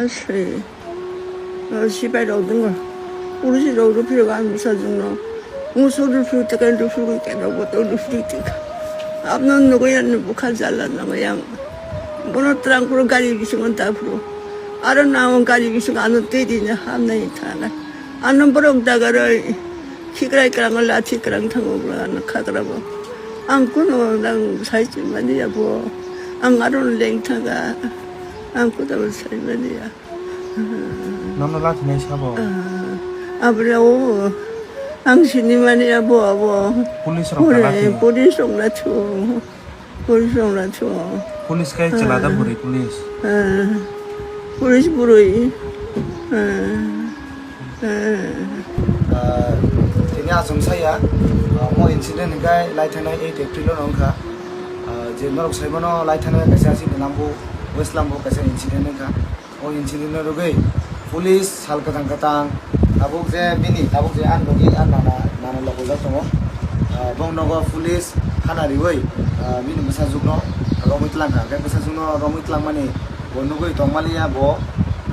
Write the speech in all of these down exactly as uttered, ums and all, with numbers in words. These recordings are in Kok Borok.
Sri, sipai rok dungo. Police rok ruphi rok ang bwsajwkno. Musu ruphi rok, tekan ruphi rok, kena boto ruphi rok. Abno nugwi ani bwkha jala nangwi ang. Bono twrang phuru gari bisingo da phuru. Aro nang gari bisingo ano twi rini hamnai thana. Ano borok dagaroi khikrai kwrang lathi kwrang thango borok ano khakrabo. Ang kuno nang sai mani ya bo. Ang aro leng thaga. Ang kuno sai mani ya. Nono lathi nai sabo? Ah, abra o. Ang sini mani abo abo. Police rok Pore, lathi. Police rok lathi o. Police rok lathi o. Police kai chwla da bwrwi police? Ah, police bwrwi. Ah, ah. Ah, tini achomsa ya, ah, mo incident hwnkhe laithanai eight April o wngkha. Ah, je norok saimano laithanai kaisa chini lambu, West Lambu kaisa incident wngkha. O incident no rwgwi police sal kwthang kwthang tabuk je bini tabuk je ang nugwi ang nana nana logojak tongo. Ah, bong nogo police thana riwi, ah, bini bwsajwk no romwi twlang kha. Hwnkhe bwsajwk no romwi twlang mani bo nugwi tong maliya bo,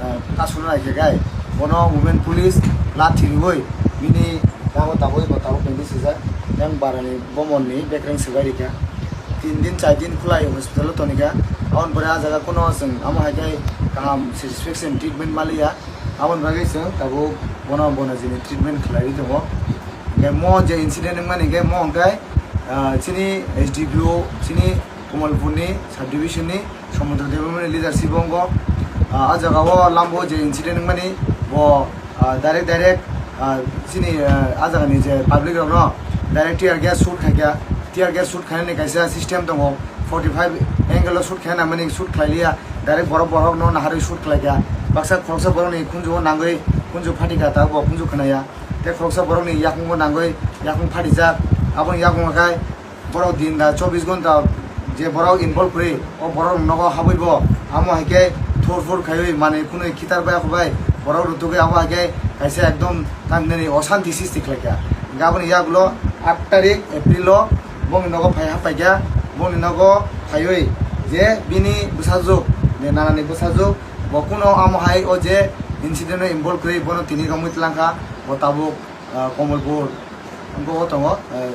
ah, kasuna nai khe gai bono women police lathi riwi bini yago tabuk bo tabuk bini swijak yang barani bomon ni bekreng swbai rikha. Tin din, char din khulai hospital o tonikha. Aboni pore ah jaga kuno chwng amo hai khe kaham satisfaction treatment maliya. Aboni bagwi chwng tabuk bono, bono jini treatment khlaiwi tongo. Hwnkhe mo je incident wngmani hwnkhe mo hwnkhe, ah, chini S D P O, chini Kamalpur ni sub division ni Samudra Debbarma ni leadership o wngkha. Ah, ah jaga o lambo je incident wngmani bo, ah, direct, direct, ah, chini, ah, ah jaga ni je public rok no direct tear gas shoot khaikha. Tear gas shoot khainani kaisa system tongo, forty five angle o shoot khaina mani shoot khlai liya, direct borok borok no naharwi shoot khlaikha. Baksa khoroksa borok ni khunju o nangwi khunju phatikha, tabuk bo khunju khwnaya. Tei khoroksa borok ni yakung o nangwi yakung phatijak. Aboni yakung o khai borok din da chobbish ghonta je borok involve kwrwi, o borok nogo habwi bo amo hai khe thur phur khaiwi manwi khunui khitar bai akhbai borok rutugwi amo hai khe kaisa ekdom tamhinani osanti sisti khlaikha. Hwnkhe aboni yagulo aat tarik April o bongni nogo phai haphaikha, bongni nogo phaiwi je bini bwsajwk, je nanani bwsajwk, bo kuno amo hai o je incident o involve kwrwi bono tini romwi twlangkha, bo tabuk, ah, Kamalpur, bo o tongo, eh,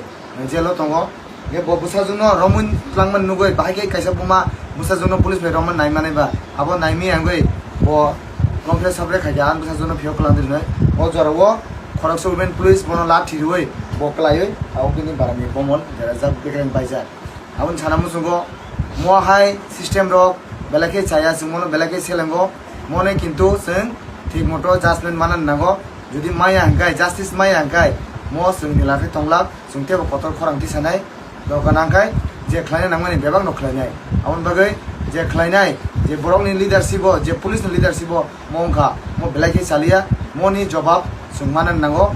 jail o tongo. Hwnkhe bo bwsajwkno romwi twlangmani nugwi bahai khe kaisa buma bwsajwkno police bai romwi naimanai ba, abo naimaya wngwi bo complain sabre khaikha, ang bwsajwkno phiyok kwlangdi hwnwi. O jorao khoroksa women police bono lathi riwi bo kwlaiwi abo bini barani bomon berajak, bekreng baijak. Aboni sana muchungo mo hai system rok belai khe chaya, chwng mono belai khe selengo. Mone kintu chwng thik moto judgment manani nango. Jodi maya hwnkhe, justice maya hwnkhe, mo chwng ni lakhe tonglak, chwng teibo kotor khorang tisanai. Doka nangkhai je khlaina nangmani bebak no khlainai. Aboni bagwi je khlainai, je borokni leadership o, je police ni leadership o mo wngkha, mo belai khe chaliya, moni jobab chwng manani nango.